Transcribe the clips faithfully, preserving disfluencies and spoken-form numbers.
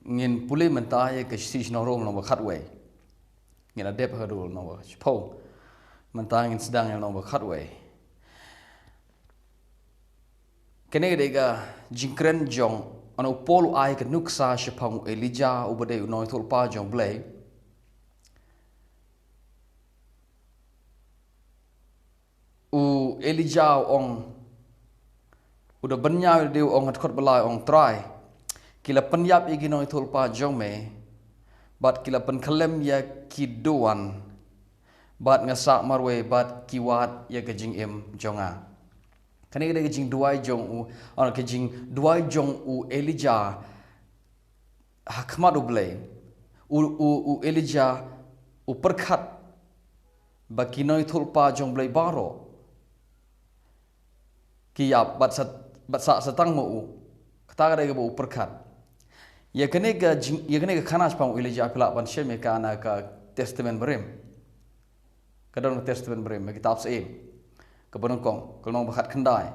Ngin pule mynta ïa ka Shithi Shnong Rom lynnong ba khatwei. Ngin ïa dep ha ka dul lynnong ba shiphew. Mynta ngin sdang ïa lynnong ba khatwei. Kane ka dei ka jingkren jong, ong u Paul u ai ka nuksa shaphang u Elijah uba dei u nongïathuhlypa jong U Blei. U Elijah u ong, u da bynñiaw ïa lade, u ong ha dkhot ba lai, u ong, Trai, ki la pynïap ïa ki nongïathuhlypa jong me, bad ki la pynkhyllem ïa ki duwan, bad nga sah marwei bad ki wad ïa ka jingim jong nga. Kane ka dei ka jingduwai jong u, ong, ka jingduwai jong u Elijah ha khmat U Blei. U, u, u Elijah u pyrkhat ba ki nongïathuhlypa jong U Blei baroh ki ïap bad sah, bad sah sa tang ma u. Kata ka dei kaba u pyrkhat. Ïa kane ka jing, ïa kane ka khana shaphang u Elijah phi lah ban shem ïa ka na ka Testament Barim. Ka don ka Testament Barim, ka kitab Syiem kaba nyngkong, ka lynnong ba khatkhyndai.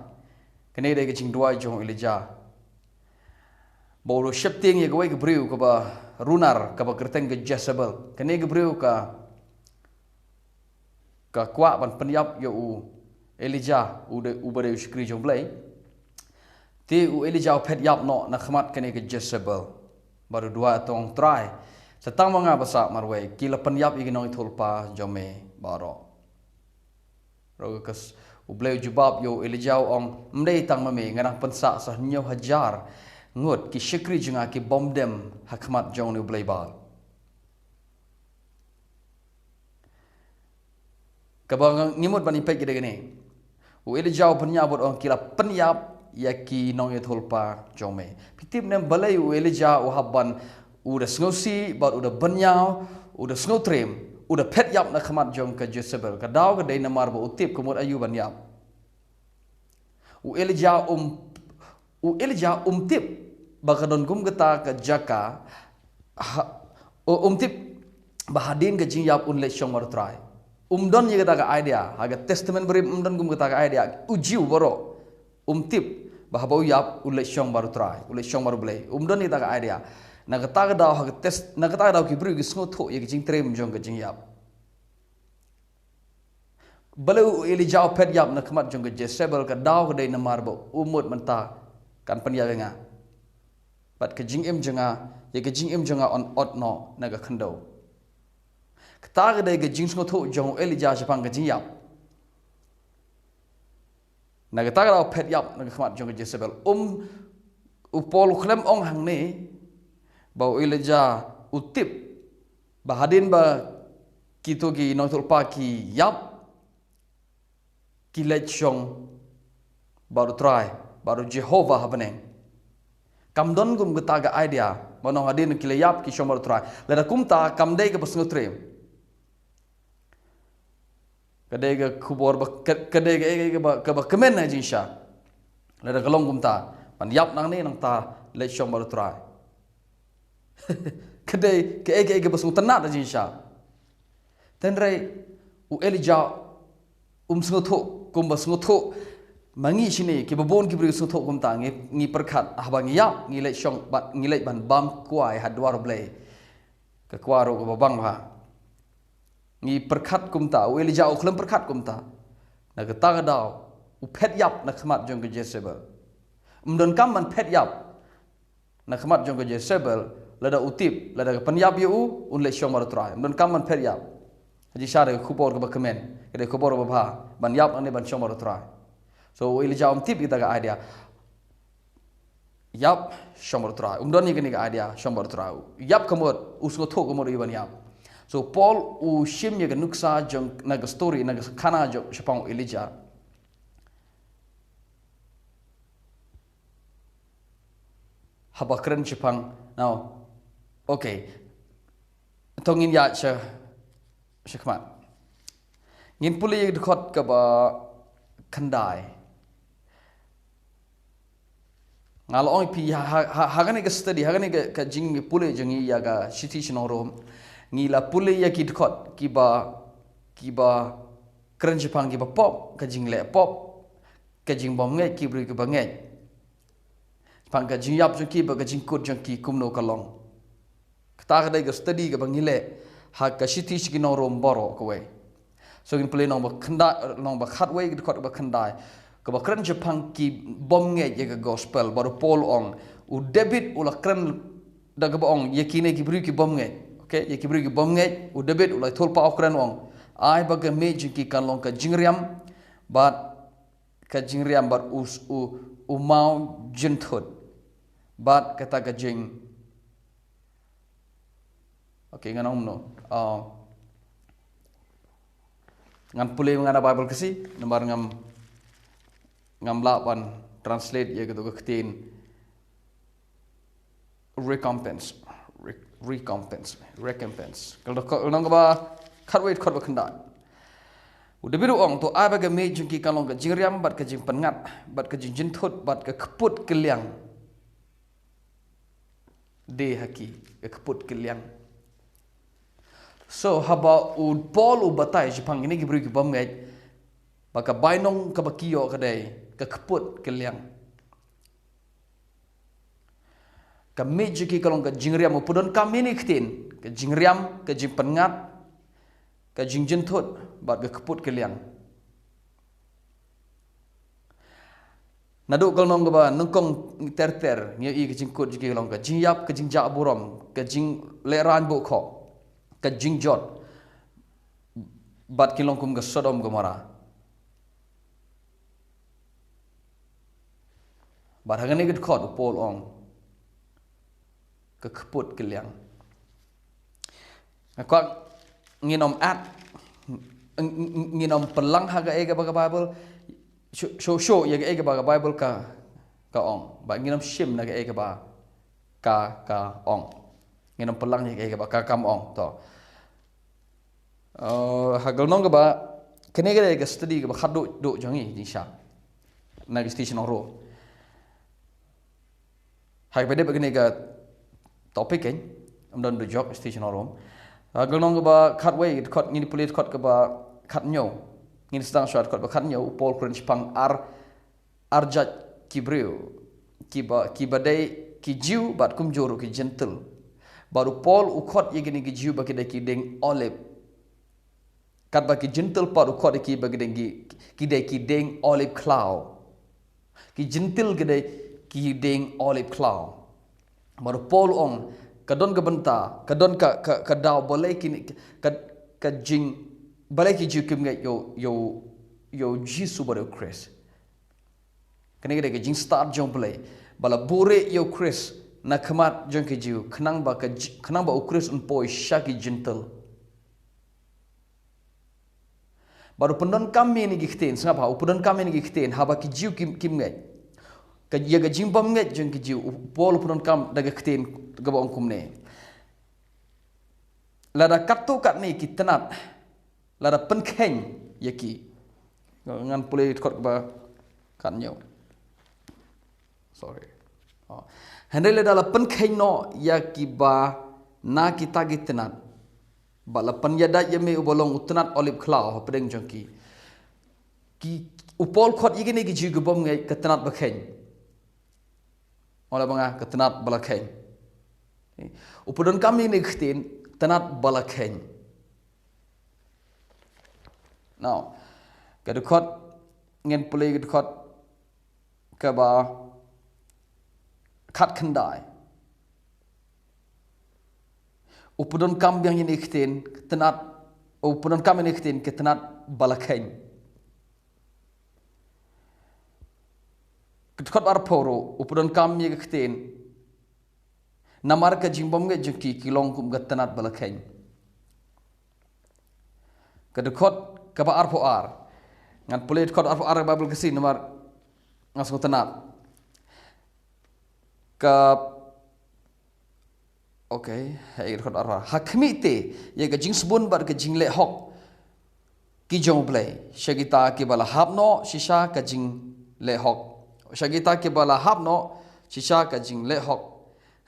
Kane dei ka jingduwai jong u Elijah. Ba u la sheptieng ïa kawei ka briew kaba runar, kaba kyrteng ka Jezebel. Kane ka briew ka, ka kwah ban pynïap ïa u Elijah, u dei, uba dei u shakri jong U Blei. Te u Elijah u phet ïap noh na khmat kane ka Jezebel. Bad u duwai, u ong, Trai, sa tang ma nga ba sah marwei, ki la pynïap ïa ki nongïathuhlypa jong me baroh. Ruh ka s-, U Blei u jubab ïa u Elijah, u ong, Ym dei tang ma me, nga dang pynsah sa hynñiew hajar ngut ki shakri jong nga ki bym dem ha khmat jong une u blei Baal. Kaba ngi mut ban ïa peit ka dei kane. U Elijah u bynñiaw bad u ong, ki la pynïap ïa ki nongïathuhlypa jong me. Phi tip ne em balei u Elijah u hap ban, u da sngewsih bad u da bynñiaw, u da sngewtriem, u da phet ïap na khmat jong ka Jezebel? Ka daw ka dei namar ba u tip ka mut aïu ban ïap. U Elijah um, u Elijah um tip ba ka don kum kata ka jaka, ha, u-, um tip ba hadien ka jingïap un leit shong bad u Trai. Um don ïa kata ka idea, ha ka Testament Barim um don kum kata ka idea. U Jiw baroh um tip ba haba u ïap u leit shong bad u Trai, u leit shong bad U Blei. Um don ïa kata ka idea. Na kata ka daw ha ka test, na kata ka daw ki briew ki sngewthuh ïa ka jingtriem jong ka jingïap. Balei u Elijah u phet ïap na khmat jong ka Jezebel? Ka daw ka dei namar ba u mut mynta kan pynïap ïa nga. Bad ka jingim jong nga, ïa ka jingim jong nga yn ot noh na ka khyndew. Kata ka dei ka jingsngewthuh jong u Elijah shaphang ka jingïap. Na kata ka daw u phet ïap na ka khmat jong ka Jezebel. Um, u Paul u khlem ong hangne ba u Elijah u tip ba hadien ba kito ki nongïathuhlypa ki ïap, ki leit shong bad u Trai, bad u Jehovah ha bneng. Kam don kum kata ka idea ba nong hadien ki la ïap ki shong bad u Trai. Lada kumta kam dei kaba sngewtriem. Ka dei ka khubor ba, ka, ka dei ka, ka, kaba, kaba kmen na jingshisha. Lada ka long kumta, ban ïap nangne nangta leit shong bad u Trai. Ka dei ka, ka, kaba sngewtynnat na jingshisha. Hynrei u Elijah um sngewthuh kumba sngewthuh ma ngi shane, kiba bun ki briew sngewthuh kumta, ngi, ngi pyrkhat, ah, ba ngi ïap, ngi leit shong, ba, ngi leit ban bam kwai ha dwar U Blei. Ka kwah ruh kaba bang bha. Ngi pyrkhat kumta, u Elijah u khlem pyrkhat kumta. Na kata ka daw u phet ïap na khmat jong ka Jezebel. Um donkam ban phet ïap na khmat jong ka Jezebel, lada u tip, lada ka pynïap ïa u, un leit shong bad u Trai. Um donkam ban phet ïap. Ka jingshisha ka dei ka khubor kaba kmen, ka dei ka khubor kaba bha, ban ïap nangne ban shong bad u Trai. So u Elijah um tip ïa kata ka idea. Ïap, shong bad u Trai. Um don ïa kane ka idea, shong bad u Trai. Ïap ka mut, u sngewthuh ka mut aïu ban ïap. So Paul u shim ïa ka nuksa jong, na ka story, na ka khana jong shaphang u Elijah. Haba kren shaphang, now, okay. To ngin ïaid sha, sha khmat. Ngin pule ïa ka dkhot kaba khyndai. Nga la ong ïa phi ha, ha, ha, ha kane ka study, ha kane ka, ka jingpule jong ngi ïa ka Shithi Shnong Rom, ngi la pule ïa ki dkhot kiba, kiba kren shaphang kiba pop, ka jingleh pop, ka jingbym ngeit ki briew kiba ngeit. Shaphang ka jingïap jong ki bad ka jingkut jong ki kumno ka long. Kata ka dei ka study kaba ngi leh ha ka shithi sha ki nong Rom baroh kawei. So ngin pule nong ba khyndai, nong ba khatwei, ka dkhot ba khyndai. Kaba kren shaphang ki bym ngeit ïa ka gospel, bad u Paul u ong, u David u la kren da kaba ong, ïa kine ki briew ki bym ngeit. Okay, ïa ki briew ki bym ngeit, u David u la ïathuhpaw, u kren, u ong, ai ba ka miej jong ki kan long ka jingriam, bad ka jingriam, bad u, u, u maw jynthut, bad kata ka jing Okay, ngan ong kumno. Ah, ngan pule, ngan da Bible Khasi, namar ngam, ngam lah ban translate ïa kito ka ktien recompense. Re-, recompense. Recompense. Ka dkhot, nong kaba khatwei, dkhot ba khyndai. U David u ong, to ai ba ka miej jong ki kan long ka jingriam, bad ka jingpyngngad, bad ka jingjynthut, bad ka kput kylliang. Dei ha ki, ka kput kylliang. So, haba u Paul u batai shaphang kine ki briew ki bym ngeit, ba ka bainong kaba ki ïoh ka dei ka kput kylliang. Ka miej jong ki ka long ka jingriam, u pyndonkam ïa kine ki ktien, ka jingriam, ka jingpyngngad, ka jingjynthut, bad ka kput kylliang. Naduh ka lynnong kaba nyngkong ter ter, ngi ïohi ka jingkut jong ki ka long ka jingïap, ka jingjah burom, ka jinglehrain buh khoh, ka jingjot, bad ki long kum ka Sodom Gomorrah. Bad ha kane ka dkhot u Paul u ong, ka kput kylliang. Nga kwah ngin ym add, ng-, ng-, ngin ym pynlang ha kaei kaba ka Bible, shu, shu, shu, ïa kaei kaba ka Bible ka, ka ong. Bad ngin ym shim na kaei kaba ka, ka ong. Ngin ym pynlang ïa kaei kaba ka, kam ong. To. Uh, ha ka lynnong kaba, kane ka dei ka study kaba khatduh duh jong ngi jingshisha. Na ka station ong ruh. Hai, phi dep kane ka topic kan, ym don dujok, station ong ruh. Ha ka lynnong kaba khatwei, dkhot, ngin pule dkhot kaba khathynñiew. Ngin sdang shuwa dkhot ba khathynñiew, u Paul u kren shaphang ar, ar jait ki briew, kiba, kiba dei ki Jiw bad kumjuh ruh ki Jentil. Bad u Paul u khot ïa kine ki Jiw ba ki dei ki dieng olib. Katba ki Jentil pat u khot ïa ki ba ki dei ki, ki dei ki dieng olib khlaw. Ki Jentil ki dei ki dieng olib khlaw. Bad u Paul u ong, ka don ka bynta, ka don ka, ka, ka daw balei kine, ka, ka jing, balei ki Jiw kim ngeit ïa u, ïa u, ïa u Jisu bad ïa u Khrist. Kane ka dei ka jingstad jong U Blei ba la buhrieh ïa u Khrist na khmat jong ki Jiw, khnang ba ka Ji-, khnang ba u Khrist un poi sha ki Jentil. Bad u pyndonkam ïa kine ki ktien, sngap ha, u pyndonkam ïa kine ki ktien, haba ki Jiw kim, kim ngeit. Ka, ïa ka jingbymngeit jong ki Jiw, u Paul u pyndonkam da ka ktien kaba ong kumne. Lada katto katne ki tnat, lada pynkheiñ ïa ki. Ngan pule dkhot kaba khathynñiew. Sorry. Oh. Hynrei lada la pynkheiñ noh ïa kiba na kita ki tnat, bad la pynïada ïa me uba long u tnat olib khlaw hapdeng jong ki. Ki, u Paul u khot ïa kine ki Jiw ki bymngeit ka tnat ba kheiñ. Ong la ba nga, ka tnat ba la kheiñ. U pyndonkam ïa kine ki ktien, tnat ba la kheiñ. Now, ka dkhot, ngin pule ka dkhot kaba khatkhyndai. U pyndonkam biang ïa kine ki ktien, tnat, u pyndonkam ïa kine ki ktien, ka tnat ba la kheiñ. Ka dkhot ba arphew ruh, u pyndonkam ïa ka ktien, namar ka jingbymngeit jong ki, ki long kum ka tnat ba la kheiñ. Ka dkhot kaba arphew ar. Ngan pule dkhot arphew ar Bible Khasi namar nga sngewtynnat. Ka, okay, ha, dkhot arphew ar. Ha khmih te ïa ka jingsbun bad ka jingleh hok ki jong U Blei. Sha kita kiba la hap noh shisha ka jingleh hok. Sha kita kiba la hap noh shisha ka jingleh hok.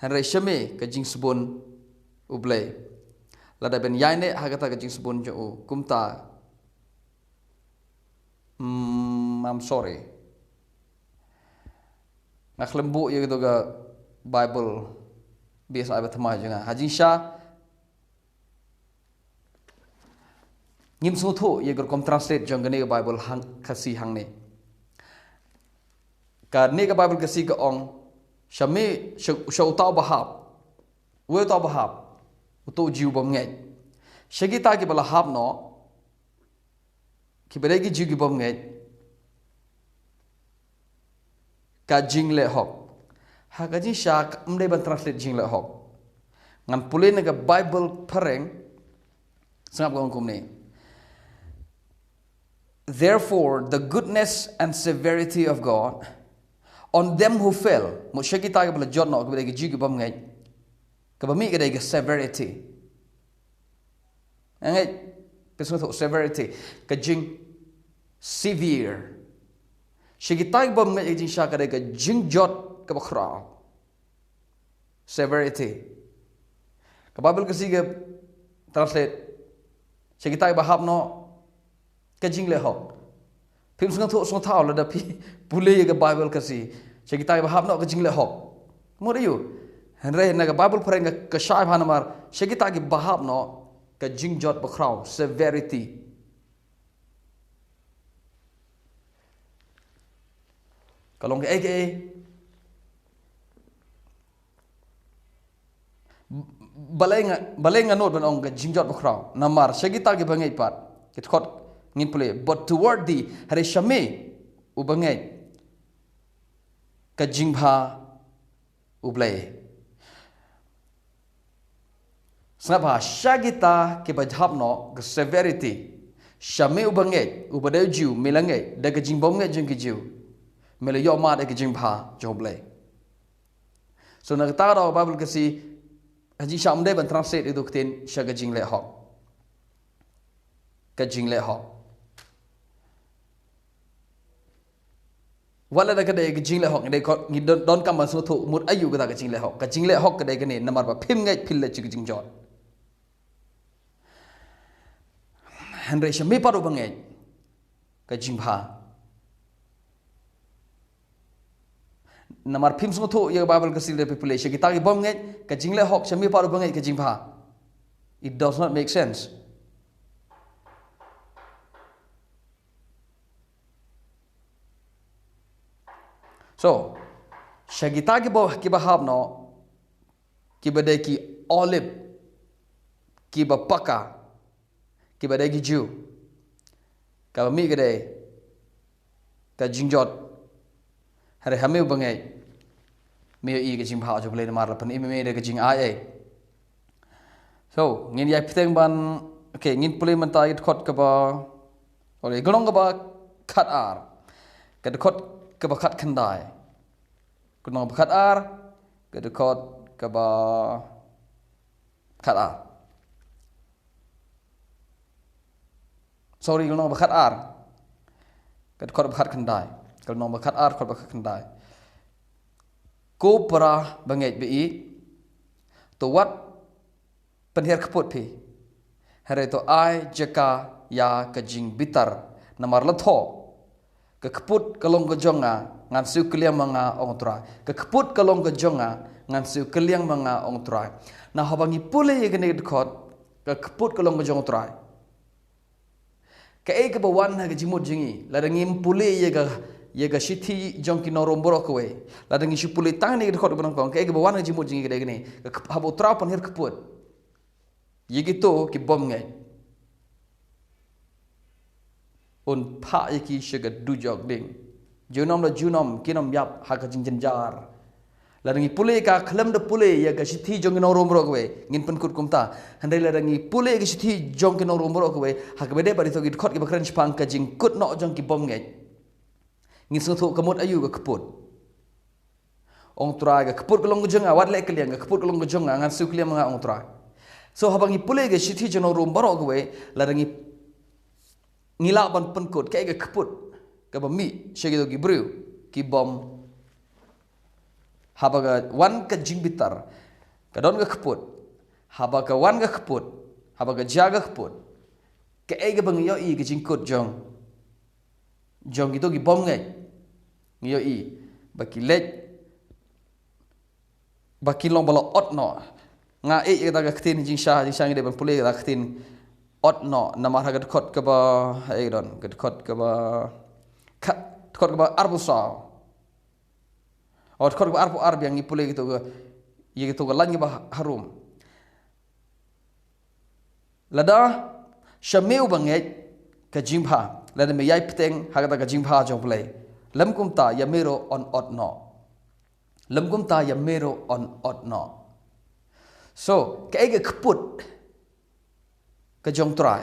Hynrei sha me ka jingsbun U Blei. Lada phin ïaineh ha kata ka jingsbun jong u, kumta. Mm, I'm sorry. Nga khlem buh ïa kito ka Bible Bad sa ai ba thymmai jong nga. Ha jingshisha, ngin sngewthuh ïa ka rukom translate jong kane ka Bible hang Khasi hangne. Kane ka Bible Khasi ka ong, sha me, sha, sha uta uba hap. Uei uta uba hap? Uta u Jiw bymngeit. Sha kita kiba la hap noh, kiba dei ki Jiw ki bymngeit, ka jingleh hok. Ha ka jingshisha ym dei ban translate jingleh hok. Ngan pule na ka Bible phareng, sngap ka ong kumne. Therefore, the goodness and severity of God on them who fell. Mut sha kita kiba la jot noh, kiba dei ki Jiw ki bymngeit, kaba mih ka dei ka severity. Nga ngeit, phi sngewthuh severity, ka jing severe. Sha kita kiba bymngeit ha ka jingshisha ka dei ka jingjot kaba khraw. Severity. Ka Bible Khasi ka translate, sha kita kiba hap noh, ka jingleh hok. Phim sngewthuh sngewthaw lada phi pule ïa ka Bible Khasi. Sha kita kiba hap noh ka jingleh hok. Mut aiu? Hynrei na ka Bible phareng ka, ka shai bha namar sha kita kiba hap noh ka jingjot ba khraw, severity. Ka long kaei kaei. Balei nga, balei nga nud ban ong ka jingjot ba khraw? Namar sha kita kiba ngeit pat, ki dkhot ngin pule, but toward thee, hynrei sha me uba ngeit, ka jingbha U Blei. Sngap bha, sha kita kiba hap noh ka severity. Sha me uba ngeit, uba dei u Jiw, me la ngeit da ka jingbymngeit jong ki Jiw, me la ïoh mad ïa ka jingbha jong U Blei. So na kata ka daw Bible Khasi, ha jingshisha ym dei ban translate ïa ka ktien sha ka jingleh hok. Ka jingleh hok. Wat lada ka dei ka jingleh hok, ngi dei ko, ngi don, donkam ban sngewthuh mut aiu kata ka jingleh hok. Ka jingleh hok ka dei kane, namar ba phim ngeit phi leit sha ka jingjot. Hynrei sha me pat uba ngeit, ka jingbha. Namar phim sngewthuh ïa ka Bible Khasi lada phi pule, sha kita ki bym ngeit ka jingleh hok, sha me pat uba ngeit ka jingbha. It does not make sense. So, sha kita kiba, kiba hap noh, kiba dei ki olive, kiba paka, kiba dei ki Jiw, kaba mih ka dei ka jingjot. Hynrei ha me uba ngeit, me ïohi ka jingbha jong U Blei namar la pynim ïa me da ka jingai ei. So, ngin ïai bteng ban, okay, ngin pule mynta ïa ka dkhot kaba, okay, ka lynnong kaba khatar. Ka dkhot kaba khatkhyndai. Ka lynnong kaba khatar, ka dkhot kaba khatar. Sorry, ka lynnong ba khatar. Ka dkhot ba khatkhyndai. Ka lynnong ba khatar, dkhot ba khatkhyndai. Ko para bangeit ba ïeit, to wat pynhiar kput phi. Hynrei to ai jaka ïa ka jingbitar. Namar la thoh, ka kput ka long ka jong nga, ngan siew kylliang ma nga, ong U Trai. Ka kput ka long ka jong nga, ngan siew kylliang ma nga, ong U Trai. Na haba ngi pule ïa kane ka dkhot, ka kput ka long ka jong U Trai. Kaei kaba wan ha ka jingmut jong ngi, lada ngim pule ïa ka, ïa ka shithi jong ki nongrum baroh kawei. Lada ngi shu pule tang ïa ka dkhot kaba nyngkong, kaei kaba wan ha ka jingmut jong ngi ka dei kane. Ka kp-, haba U Trai u pynhiar kput ïa kito ki bym ngeit, un phah ïa ki sha ka dujok ding. Junom la junom, kin ym ïap ha ka jingjynjar. Lada ngi pule ka, khlem da pule ïa ka shithi jong ki nongrum baroh kawei, ngin pynkut kumta. Hynrei lada ngi pule ïa ka shithi jong ki nongrum baroh kawei, ha kaba dei bad ito ki dkhot kiba kren shaphang ka jingkut noh jong ki bym ngeit, ngin sngewthuh ka mut aïu ka kput. Ong U Trai, ka kput ka long ka jong nga, wat leh kylliang, ka kput ka long ka jong nga, ngan siew kylliang ma nga, ong U Trai. So haba ngi pule ïa ka shithi jong ki nongrum baroh kawei, lada ngi ngi lah ban pynkut kaei ka kput kaba mih sha kito ki briew ki bym. Haba ka wan ka jingbitar, ka don ka kput. Haba ka wan ka kput, haba ka jia ka kput, kaei kaba ngi ïohi ka jingkut jong, jong kito ki bym ngeit? Ngi ïohi ba ki leit ba kin long ba la ot noh. Nga ïeit ïa kata ka ktien jingshisha, jingshisha ngi dei ban pule ïa kata ka ktien ot noh. Namar ha ka dkhot kaba, ha, ïa ka don, ka dkhot kaba, ka dkhot kaba arphew saw. Oh, dkhot kaba arphew ar, biang ngi pule kito ka, ïa kito ka lain kaba harum. Lada sha me uba ngeit ka jingbha, lada me ïai bteng ha kata ka jingbha jong U Blei, lym kumta ïa me ruh yn ot noh. Lym kumta ïa me ruh yn ot noh. So, kaei ka kput ka jong U Trai?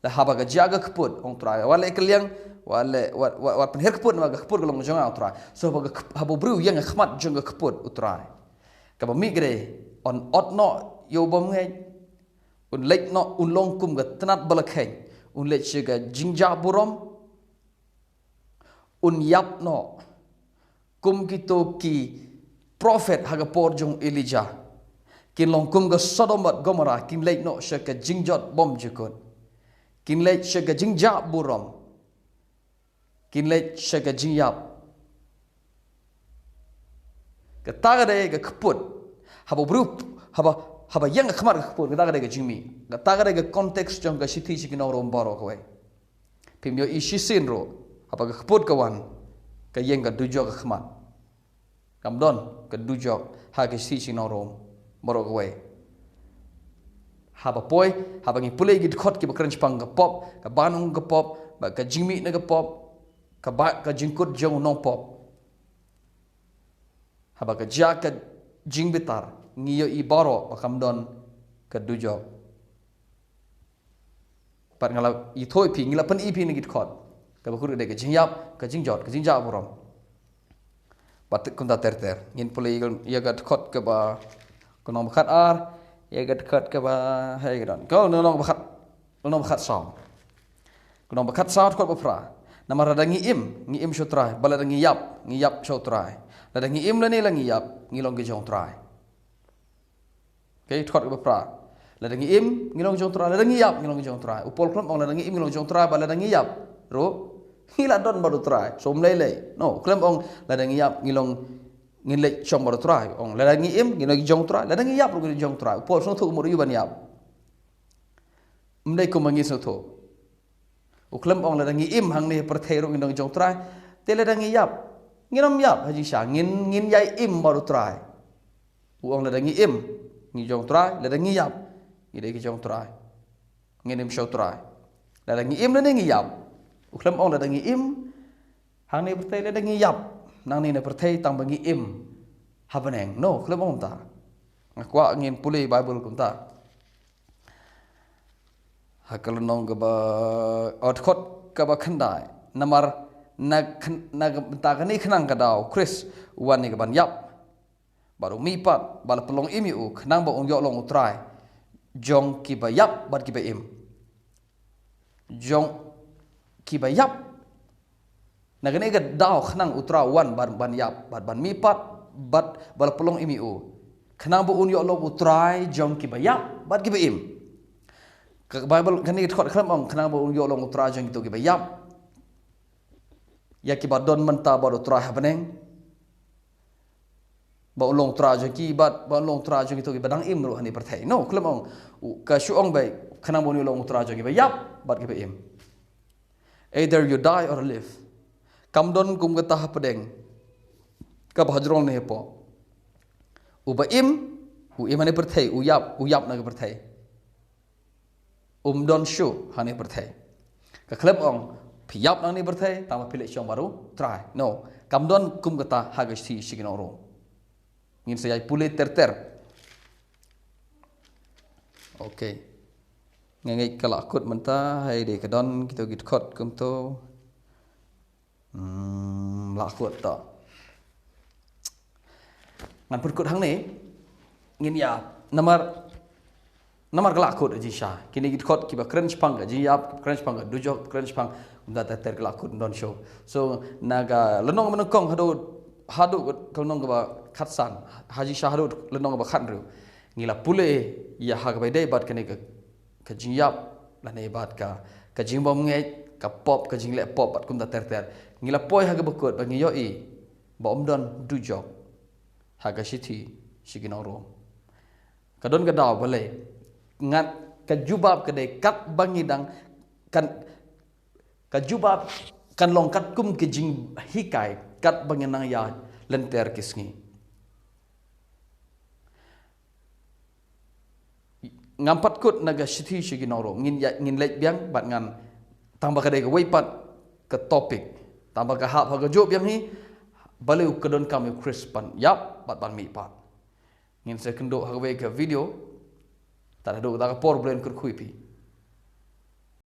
La haba ka jia ka kput, ong U Trai, wat leh kylliang, wat leh, wat, wat, wat pynher kput, namar ka kput ka long jong nga, ong U Trai. So, haba ka kp-, haba u briew u ïeng ha khmat jong ka kput U Trai, kaba mih ka dei, yn ot noh ïa u bym ngeit, un leit noh, un long kum ka tnat ba la kheiñ, un leit sha ka jingjah burom, un ïap noh kum kito ki prophet ha ka por jong Elijah. Kin long kum ka Sodom bad Gomorrah, kin leit noh sha ka jingjot bymjukut. Kin leit sha ka jingjah burom. Kin leit sha ka jingïap. Kata ka dei ka kput. Haba u briew, haba, haba ïeng ha khmat ka kput, kata ka dei ka jingmih. Kata ka dei ka context jong ka shithi sha ki nong Rom baroh kawei. Phim ïohi shisien ruh, haba ka kput ka wan, ka ïeng ka dujok ha khmat. Kam don ka dujok ha ka shithi sha ki nong Rom baroh kawei. Haba poi, haba ngi pule ki dkhot kiba kren shaphang ka pop, ka ban ong ka pop, bad ka jingmih na ka pop, kaba ka jingkut jong u nongpop. Haba ka jia ka jingbitar, ngi ïohi baroh ba kam don ka dujok. Pat nga la ïathuh ïa phi, ngi la pyni ïa phi na ki dkhot. Kaba kut ka dei ka jingïap, ka jingjot, ka jingjah burom. Bad kumta ter ter. Ngin pule ïa ka dkhot kaba, ka lynnong ba khatar, ïa ka dkhot kaba, hei ka don. Ka lynnong ba khat, lynnong ba khatsaw. Ka lynnong ba khatsaw dkhot ba phra. Namar lada ngi im, ngi im sha U Trai, bad lada ngi ïap, ngi ïap sha U Trai. Lada ngi im lane la ngi ïap, ngi long ki jong U Trai. Okay, dkhot kaba phra. Lada ngi im, ngi long jong U Trai, lada ngi ïap, ngi long jong U Trai. U Paul u khlem ong lada ngi im, ngi long jong U Trai, bad lada ngi ïap ruh, ngi la don bad U Trai. So ym lei lei. No, u khlem ong lada ngi ïap, ngi long, ngin leit shong bad U Trai. Ong lada ngi im, ngi long jong U Trai, lada ngi ïap ruh ngi long jong U Trai. U Paul u sngewthuh u mut ïa u ban ïap. Ym dei kumba ngi sngewthuh. U khlem ong lada ngi im hangne ha pyrthei ruh ngin long jong U Trai. Te lada ngi ïap, ngin ym ïap ha jingshisha, ngin, ngin ïai im bad U Trai. U ong lada ngi im, ngi jong U Trai, lada ngi ïap, ngi dei ki jong U Trai. Ngin im sha U Trai. Lada ngi im lane ngi ïap. U khlem ong lada ngi im hangne ha pyrthei, lada ngi ïap nangne na pyrthei tang ba ngi im ha bneng. No, u khlem ong kumta. Nga kwah ngin pule Baibl kumta. Ha ka lynnong kaba, oh, dkhot kaba khyndai. Namar na kyn-, na ka bynta kane khnang ka daw u Khrist u wan ïa kaban ïap, bad u mihpat, bad la pynlong im ïa u, khnang ba un ïoh long U Trai jong kiba ïap bad kiba im. Jong kiba ïap. Na kane ka daw khnang U Trai u wan ban, ban ïap, bad ban mihpat, bad ba la pynlong im ïa u, khnang ba un ïoh long U Trai jong kiba ïap bad kiba im. Ka Baibl kane ka dkhot khlem ong khnang ba un ïoh long U Trai jong kito kiba ïap. Ïa kiba don mynta bad U Trai ha bneng, ba un long U Trai jong ki, bad ba un long U Trai jong kito kiba dang im ruh hangne ha pyrthei. No, khlem ong. U, ka shu ong beit, khnang ba un long U Trai jong kiba ïap bad kiba im. Either you die or live. Kam don kum kata hapdeng kaba hajrong ne hapoh. Uba im, u im hangne ha pyrthei, u ïap, u ïap na ka pyrthei. Um don shuh hangne ha pyrthei. Ka khlem ong phi ïap nangne ha pyrthei tang ba phi leit shong bad U Trai. No, kam don kum kata ha ka shithi sha ki nong Rom. Ngin sa ïai pule ter ter. Okay. Nga ngeit ka la kut mynta, haei de ka don kito ki dkhot kumto. Hmm, la kut to. Ngan pynkut hangne. Ngin ïa, namar, namar ka la kut jingshisha. Kine ki dkhot kiba kren shaphang ka jingïap, kiba kren shaphang ka dujok, kiba kren shaphang, kumta ter ter ka la kut, ym don shuh. So na ka lynnong ba nyngkong haduh, haduh ka lynnong kaba khatsan, ha jingshisha haduh lynnong kaba khathynriew. Ngi la pule ïa ha kaba ïadei bad kane ka, ka jingïap, lane bad ka, ka jingbymngeit, ka pop, ka jingleh pop, bad kumta ter ter. Ngi la poi ha kaba kut, ba ngi ïohi ba ym don dujok. ha ka shithi sha ki nong Rom. Ka don ka daw balei, ngat ka jubab ka dei kat ba ngi dang kan, ka jubab kan long katkum ki jinghikai kat ba ngi nang ïa lynter ki sngi. Ngam pat kut na ka shithi sha ki nong Rom, ngin ïa, ngin leit biang bad ngan, tang ba ka dei kawei pat ka topic, tang ba ka hap ha ka juh biang hi, balei ka donkam ïa u Khrist ban ïap bad ban mihpat. Ngin sa kynduh ha kawei ka video, tad haduh kata ka por balei kyrkhu ïa phi.